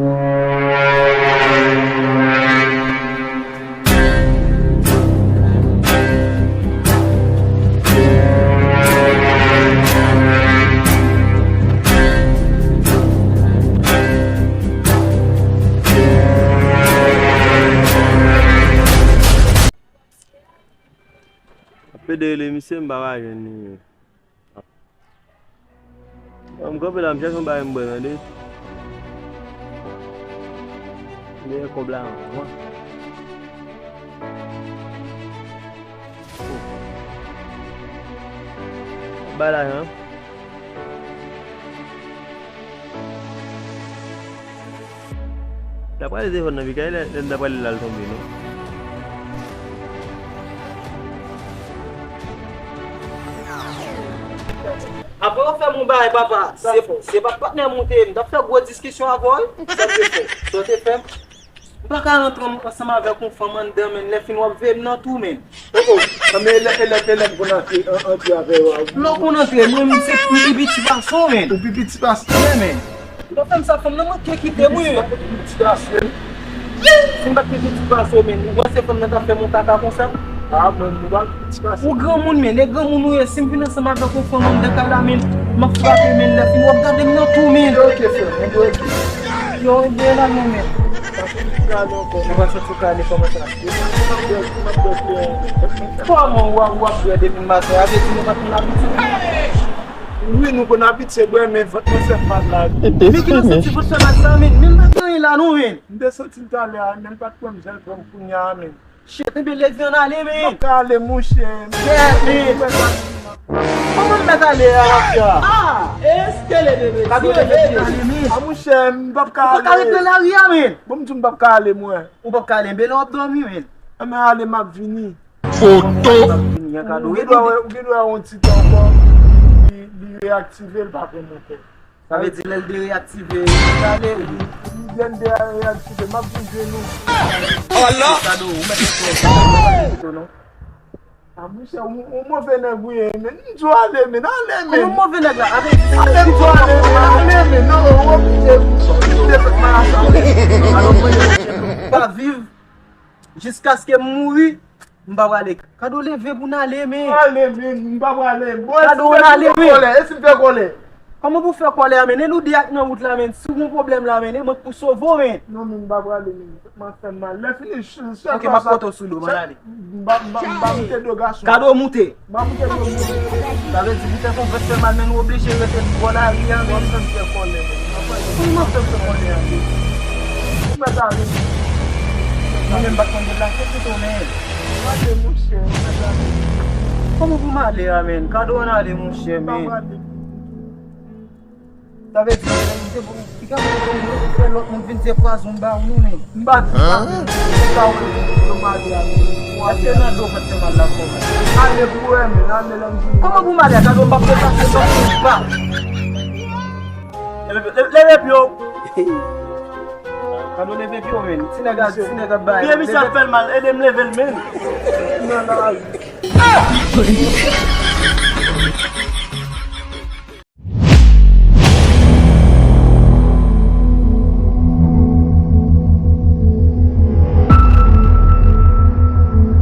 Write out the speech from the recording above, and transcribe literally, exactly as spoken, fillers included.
Ap pede rele misye, m pa ka jwenn li. Bon, m kanpe la, m chèche yon bagay m bwè, tande. M gen kòb la anvan. Bay lajan. L ap rale telefòn nan, piga lè, lè l ap rale l al tonbe, non? Apre w fè m yon bagay, papa. Se, se pa patnè m ou te ye, m t ap fè gwo diskisyon avè w, wi. Sa w te fè? Sa w te fè? M pa ka rantre ansanm avèk yon fanm anndan, men lè fin w ap veye m nan tou, men. Oh, oh. Ah, men elèv, elèv, elèv konn antre, an-, antre avè yo a. Lè w konn antre, mwen menm se m pi piti pase w, men. Ou pi piti pase m? Yeah, men. Lè w fè m sa, fanm nan manke kite m, wi. Ou pi piti pase m? Si m pa t pi piti pase w, men, ou panse fanm nan t ap fè m yon kaka konsa? Ah, mwen, mwen pa pi piti pase w. Ou granmoun, men, e granmoun ou ye, si m vin ansanm avèk yon fanm anndan kay la, men, m ap frape, men, lè fin w ap gade m nan tou, men. Ok, ok, frè, mwen dwe ok. Yo, e byen la, non, men. Ou pa soti kale kòman sa? Kòman w ap, w ap bwè depi maten? A vle di nou pa t konn abitye? Wi, nou konn abitye bwè, men vant mwen fè m mal la. Men ki nan santi vant fè mal sa, men? Men m pa t gen anyen la, non, men. M te santi l talè a, men l pa t pran m jan l pran m kounye a, men. Shit, ebyen leve ann ale, men. M p ap ka ale, monchè. Kèt, men. Kòman m mèt ale a, mafya? Ah, eske leve, mesye? Kado leve, mèt ale, men. Ah, monchè, m p ap ka ale. Ou pa ka ret nan lari a, men. Bon, m di w m p ap ka ale, mwen. Ou p ap ka ale, men lè w ap dòmi, men. Anben ale, m ap vini. Foto. M ap vini, an kado. Ou gen dwa wè, ou gen dwa wè yon ti tan ankò. Li, li reyaktive, l pa pran m ankò. Sa vle di lè l dereyaktive, li ale, wi. Lè l dereyaktive, m ap vin jwenn ou. Oh la! Kado, ou mèt fè non. Ah, monchè, ou, ou move nèg ou ye, men. M di w ale, men, ale, men. Kòman move nèg la? Ale, m di w ale, men, ale, men. Non, ou oblije. Ou te fèk malasa. Alò, mwen, m pa viv jiskaske m mouri. M pa prale. Kado leve pou n ale, men. Ale, men, m pa prale. Kado, ann ale, men. Kòlè, e si m fè kòlè? Kòman pou fè kòlè a, men? E nou de ak nan wout la, men. Si w gen pwoblèm la, men, e mwen k pou sove w, men. Non, men, m pa prale, men. Tèt mwen fè m mal. Lè fini, ch-, chèf la. Ok, m ap pote w sou do m, ann ale. M pa, m pa, m pa moute do gason. Kado moute. M pa moute do moun. Sa vle di, poutèt yon vant fè mal, men nou oblije rete bò lari a, men. Ou ap fè m fè kòlè, men. Ou ap fè m fè kòlè a, men. Ou mèt ale. Mwen menm m pa t konn deplase pito, men. Ale, monchè, ou mèt ale. Kòman pou m ale a, men? Kado, ann ale, monchè, men. M pa prale. Sa vle di, se pou, piga pou fè lòt moun vin fè pwazon ba ou, men. M pa di sa, men. Se sa ou vle pou yo mare a, men. Èske nan do vant fè mal la kòman? Ale pou wè, men, ale lè m vini. Kòman pou m ale a? Kado, m p ap deplase, m p ap fè pa. Leve, leve, leve pye w. Kado, leve pye w, men. Ti nèg a, ti nèg ap bay. Pye misye ap fè l mal, ede m leve l, men. Nan lari.